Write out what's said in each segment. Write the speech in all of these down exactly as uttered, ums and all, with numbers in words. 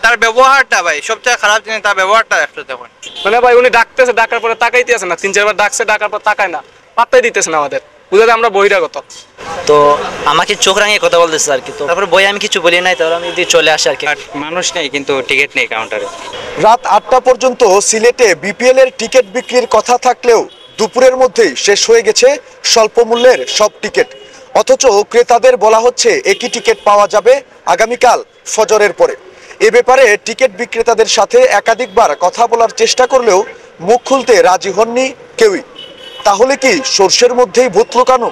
তার ব্যবহারটা ভাই, সবচেয়ে খারাপ জিনিস তার ব্যবহারটা একটু দেখুন। মানে ভাই, উনি ডাকতেছে, ডাকার পরে তাকাইতেছে না, তিন চারবার ডাকছে, ডাকার পর তাকায় না, পাত্তাই দিতেছে না আমাদের, বুঝা যায় আমরা বহিরাগত। তো আমাকে চোখ রাঙিয়ে কথা বলতেছে আর কি। তো তারপরে বই আমি কিছু বলি নাই, তারপর আমি যদি চলে আসি আর কি। আর মানুষ নেই, কিন্তু টিকিট নেই কাউন্টারে। রাত আটটা পর্যন্ত সিলেটে বিপিএল এর টিকিট বিক্রির কথা থাকলেও দুপুরের মধ্যেই শেষ হয়ে গেছে স্বল্প মূল্যের সব টিকিট। অথচ ক্রেতাদের বলা হচ্ছে একই টিকিট পাওয়া যাবে আগামীকাল ফজরের পরে। এ ব্যাপারে টিকিট বিক্রেতাদের সাথে একাধিকবার কথা বলার চেষ্টা করলেও মুখ খুলতে রাজি হননি কেউই। তাহলে কি সর্ষের মধ্যেই ভূত লুকানো?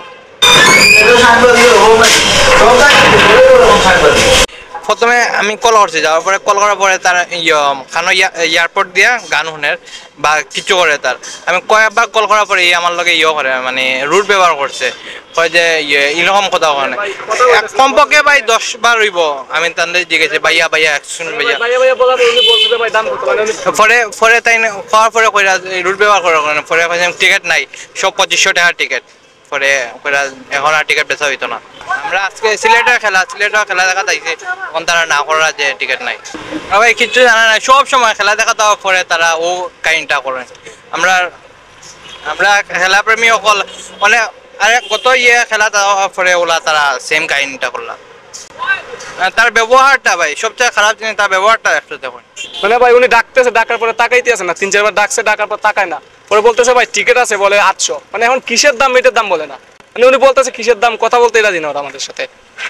প্রথমে আমি কল করছি, যাওয়ার পরে কল করার পরে তার ইয়ে, খানো এয়ারপোর্ট দিয়া গান শুনের বা কিছু করে তার। আমি কয়েকবার কল করার পরে ই আমার লগে ইয়ে করে, মানে রুড ব্যবহার করছে, কয় যে ইয়ে এরকম কথা ওখানে। কমপক্ষে ভাই দশ বার হইব। আমি তাদের জিজ্ঞেসে, "ভাইয়া, ভাইয়া, একশো ভাইয়া।" পরে পরে তাই না, খাওয়ার পরে কইরা রুড ব্যবহার করার কারণে পরে কইছে, "টিকিট নাই, সব পঁচিশশো টাকার টিকিট।" পরে কইরা, "এখন আর টিকিট বেচা হইতো না।" আমরা আজকে সিলেটের খেলা, সিলেটের খেলা দেখা যাইছে, এখন তারা না করার যে টিকিট নাই। আর ভাই কিচ্ছু জানা নাই, সব সময় খেলা দেখা দেওয়ার পরে তারা ও কাহিনীটা করে। আমরা আমরা খেলা প্রেমী অকল, মানে, আরে কত ইয়ে খেলা দেওয়ার পরে ওলা তারা সেম কাহিনীটা করলা। আর তার ব্যবহারটা ভাই, সবচেয়ে খারাপ জিনিস তার ব্যবহারটা একটু দেখুন। মানে ভাই, উনি ডাকতেছে, ডাকার পরে তাকাইতেছে না, তিন চারবার ডাকছে, ডাকার পর তাকায় না, পরে বলতেছে, "ভাই, টিকিট আছে?" বলে, "আটশো।" মানে এখন কিসের দাম, এটার দাম বলে না। মানে উনি বলতেছে কিসের দাম, কথা বলতে রাজি না ওরা আমাদের সাথে।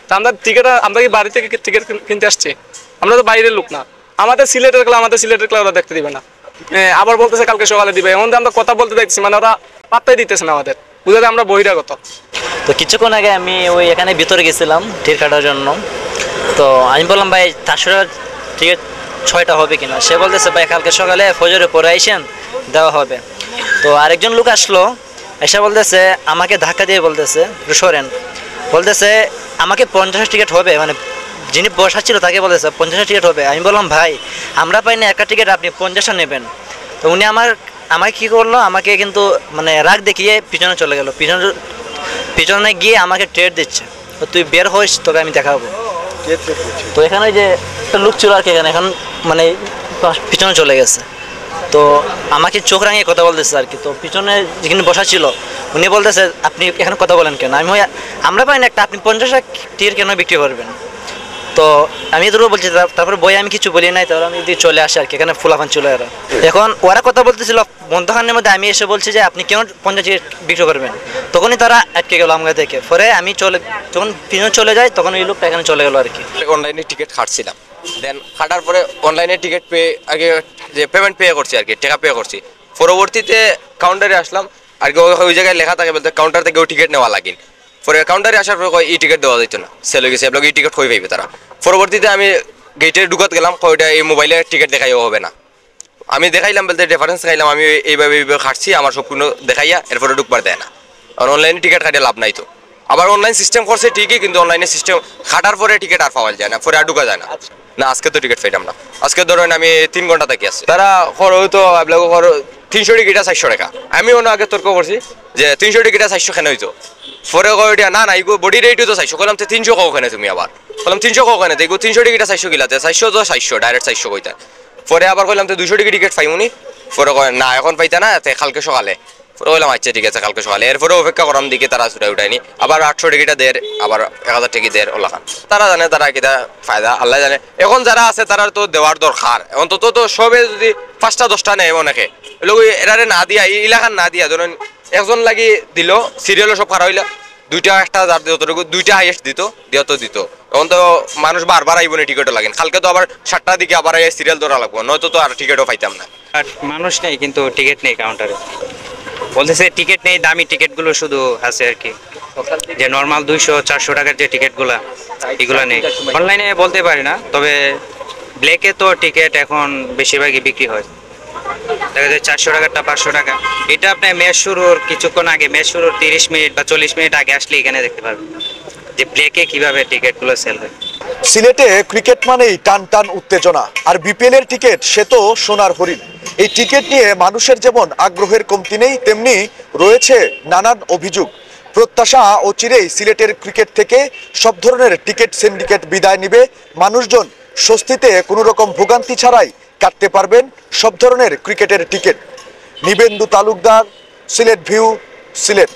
তা আমরা টিকিট, আমরা কি বাড়ি থেকে টিকিট কিন- কিনতে আসছি? আমরা তো বাইরের লোক না। আমাদের সিলেটের খেলা, আমাদের সিলেটের খেলা ওরা দেখতে দিবে না। এ, আবার বলতেছে কালকে সকালে দিবে, এখন তো আমরা কথা বলতে দেখছি, মানে ওরা পাত্তাই দিতেছে না আমাদের, বুঝা যায় আমরা বহিরাগত। তো কিছুক্ষণ আগে আমি ওই এখানে ভিতরে গেছিলাম টিকিট কাটার জন্য। তো আমি বললাম, "ভাই, চারশো টাকার টিকিট ছয়টা হবে কিনা?" সে বলতেছে, "ভাই, কালকে সকালে ফজরের পরে আইসেন, দেওয়া হবে।" তো আরেকজন লোক আসলো, এসে বলতেছে, আমাকে ধাক্কা দিয়ে বলতেছে, "একটু সরেন।" বলতেছে, "আমাকে পঞ্চাশ টিকিট হবে?" মানে যিনি বসা ছিল তাকে বলতেছে, "পঞ্চাশ টিকিট হবে?" আমি বললাম, "ভাই, আমরা পাই না একটা টিকিট, আপনি পঞ্চাশটা নেবেন।" তো উনি আমার আমাকে কি করলো, আমাকে কিন্তু মানে রাগ দেখিয়ে পিছনে চলে গেল। পিছনে পিছনে গিয়ে আমাকে থ্রেট দিচ্ছে, "তো তুই বের হইস, তোকে আমি দেখাবো।" তো এখানে ওই যে একটা লোক ছিল আর কি, এখানে এখন মানে পিছনে চলে গেছে। তো আমাকে চোখ রাঙিয়ে কথা বলতেছে আর কি। তো পিছনে যিনি বসা ছিল, উনি বলতেছে, "আপনি এখানে কথা বলেন কেন?" আমি, "ওই আমরা পাই না একটা, আপনি পঞ্চাশ টিকিট কেন বিক্রি করবেন?" তো আমি এতটুকু বলছি, তার- তারপরে বই আমি কিছু বলি নাই, তারপরে আমি যদি চলে আসি আর কি, এখানে ফুলাফান ছিল এরা। এখন ওরা কথা বলতেছিল, মধ্যখানের মধ্যে আমি এসে বলছি যে, "আপনি কেন পঞ্চাশ টিকিট বিক্রি করবেন?" তখনই তারা আটকে গেল আমাকে দেখে। পরে আমি চলে, যখন পিছনে চলে যাই, তখন ওই লোকটা এখানে চলে গেল আর কি। অনলাইনে টিকিট কাটছিলাম, দেন কাটার পরে অনলাইনে টিকিট পে, আগে যে পেমেন্ট পে করছি আর কি, টাকা পে করছি। পরবর্তীতে কাউন্টারে আসলাম আর কি, ওই ওই জায়গায় লেখা থাকে বলতে কাউন্টার থেকে ওই টিকিট নেওয়া লাগে। পরে কাউন্টারে আসার পরে কয়, "এই টিকিট দেওয়া যাইতো না, সেল হয়ে গেছে, আপনাকে এই টিকিট কই পাইবে তারা?" পরবর্তীতে আমি গেটে ঢুকাত গেলাম, কয়, "ওইটা এই মোবাইলে টিকিট দেখাইও হবে না।" আমি দেখাইলাম বলতে রেফারেন্স দেখাইলাম, "আমি এইভাবে এইভাবে কাটছি, আমার সব কোনো দেখাইয়া এরপরে ঢুকবার দেয় না।" কারণ অনলাইনে টিকিট কাটিয়ে লাভ নাই তো। আবার অনলাইন সিস্টেম করছে ঠিকই, কিন্তু অনলাইনে সিস্টেম কাটার পরে টিকিট আর পাওয়া যায় না, পরে আর ঢুকা যায় না। না, আজকে তো টিকিট পাইলাম না। আজকে ধরেন আমি তিন ঘন্টা থাকি আছি। তারা খরচ তো আপনাকে খরচ তিনশো টিকিটটা চারশো টাকা। আমি অন্য আগে তর্ক করছি যে তিনশো টিকিটটা চারশো কেন হইতো? পরে কয় ওইটা, "না, না, এগু বডি রেটও তো চারশো।" কইলাম, "তে তিনশো কও কেন তুমি আবার?" কইলাম, "তিনশো কও কেন? তে এগু তিনশো টিকিটটা চারশো কিলা? তে চারশো তো চারশো, ডাইরেক্ট চারশো কইতা।" পরে আবার কইলাম, "তে দুইশো টিকিট, টিকিট পাইমুনি?" পরে কয়, "না, এখন পাইতা না, তে কালকে সকালে।" পরে কইলাম, "আচ্ছা, ঠিক আছে, কালকে সকালে।" এরপরে অপেক্ষা করাম, দিকে তারা ছুটাই উঠায়নি, আবার আটশো টিকিটটা দের, আবার এক হাজার টিকিট দের, ওলাখান। তারা জানে তারা কিতা ফায়দা, আল্লাহ জানে। এখন যারা আছে, তারার তো দেওয়ার দরকার। অন্তত তো সবে যদি পাঁচটা দশটা নেয় অনেকে, লোক এরারে না দিয়া, এই এলাকার না দিয়া, ধরেন একজন লাগি দিল, সিরিয়ালও সব খারাপ হইলা, দুইটা একটা যার যতটুকু, দুইটা হাইয়েস্ট দিত, দিয়া তো দিত। এখন তো মানুষ বারবার আইব না টিকিটও লাগেন, কালকে তো আবার সাতটার দিকে আবার আইয়া সিরিয়াল ধরা লাগবো, নয়তো তো আর টিকিটও পাইতাম না। আর মানুষ নেই, কিন্তু টিকিট নেই কাউন্টারে। বলতেছে টিকিট নেই, দামি টিকিটগুলো শুধু আছে আর কি, যে নর্মাল দুইশো চারশো টাকার যে টিকিটগুলা, এগুলা নেই। অনলাইনে বলতে পারি না, তবে ব্ল্যাকে তো টিকিট এখন বেশিরভাগই বিক্রি হয়, দেখা যায় চারশো টাকারটা পাঁচশো টাকা। এটা আপনি ম্যাচ শুরুর কিছুক্ষণ আগে, ম্যাচ শুরুর তিরিশ মিনিট বা চল্লিশ মিনিট আগে আসলে এখানে দেখতে পারবেন যে ব্ল্যাকে কিভাবে টিকিটগুলো সেল হয়। সিলেটে ক্রিকেট মানেই টান টান উত্তেজনা, আর বিপিএল এর টিকিট সে তো সোনার হরিণ। এই টিকিট নিয়ে মানুষের যেমন আগ্রহের কমতি নেই, তেমনি রয়েছে নানান অভিযোগ। প্রত্যাশা, অচিরেই সিলেটের ক্রিকেট থেকে সব ধরনের টিকিট সিন্ডিকেট বিদায় নিবে, মানুষজন স্বস্তিতে কোনো রকম ভোগান্তি ছাড়াই কাটতে পারবেন সব ধরনের ক্রিকেটের টিকিট। নিবেন্দু তালুকদার, সিলেট ভিউ, সিলেট।